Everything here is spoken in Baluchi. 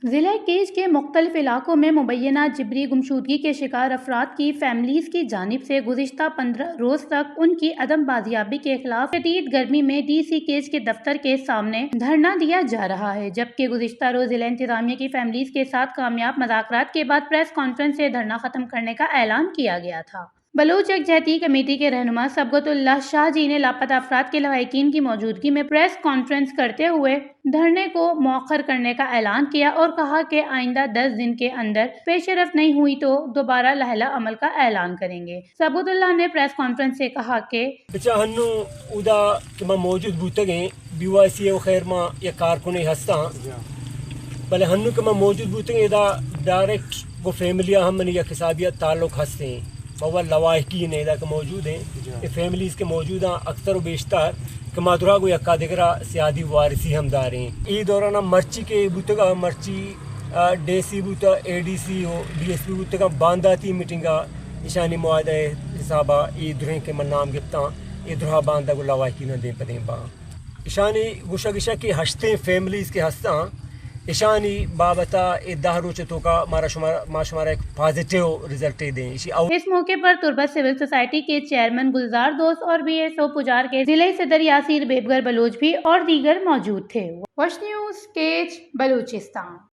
ضلع کیچ کے مختلف علاقوں میں مبینہ جبری گمشدگی کے شکار افراد کی فیملیز کی جانب سے گزشتہ پندرہ روز تک ان کی عدم بازیابی کے خلاف شدید گرمی میں ڈی سی کیچ کے دفتر کے سامنے دھرنا دیا جا رہا ہے، جبکہ گزشتہ روز ضلع انتظامیہ کی فیملیز کے ساتھ کامیاب مذاکرات کے بعد پریس کانفرنس سے دھرنا ختم کرنے کا اعلان کیا گیا تھا۔ بلوچ یکجہتی کمیٹی کے رہنما صبغت اللہ شاہ جی نے لاپتہ افراد کے لواحقین کی موجودگی میں پریس کانفرنس کرتے ہوئے دھرنے کو مؤخر کرنے کا اعلان کیا اور کہا کہ آئندہ دس دن کے اندر پیش رفت نہیں ہوئی تو دوبارہ لائحہ عمل کا اعلان کریں گے۔ صبغت اللہ نے پریس کانفرنس سے کہا کہ بچا ہنو اودا کہ ما موجود بوتگیں، بی وائی سی او خیر ما یک کارکنے ہستاں، بلے ہنو کہ ما موجود بوتگیں ادا ڈائریکٹ گو فیملی ہم منی یک حسابی تعلق ہستیں، ما وا لواحقین ادا کہ موجود ہیں، اے فیملیز کہ موجود ہیں اکثر و بیشتر کہ ما درا گو یکا دگرا سیادی وارثی ہم داریں۔ اے دورانا مرچی کہ بوتگا، مرچی آ، ڈی سی بوتا، اے ڈی سی و ڈی ایس پی بوتگاں، بانداتی میٹنگا اشانی معاہدہ حسابا اے درہیں کہ من نام گپتاں، اے درہا باندا گو لواحقیناں دیم پہ دیم باں۔ اشانی گوشگ اشا کہ ہشتیں فیملیز کہ ہستاں، اشانی بابتا اے دہ روچ توکا مارا شمارا، ما شمارا ایک پازیٹیو رزلٹے دیں۔ اشی او اس موقع پر تربت سول سوسائٹی کے چیئرمین گلزار دوست اور بی ایس او پجار کے ضلعی صدر یاسیر بیبگر بلوچ بھی اور دیگر موجود تھے۔ وش نیوز کیچ بلوچستان۔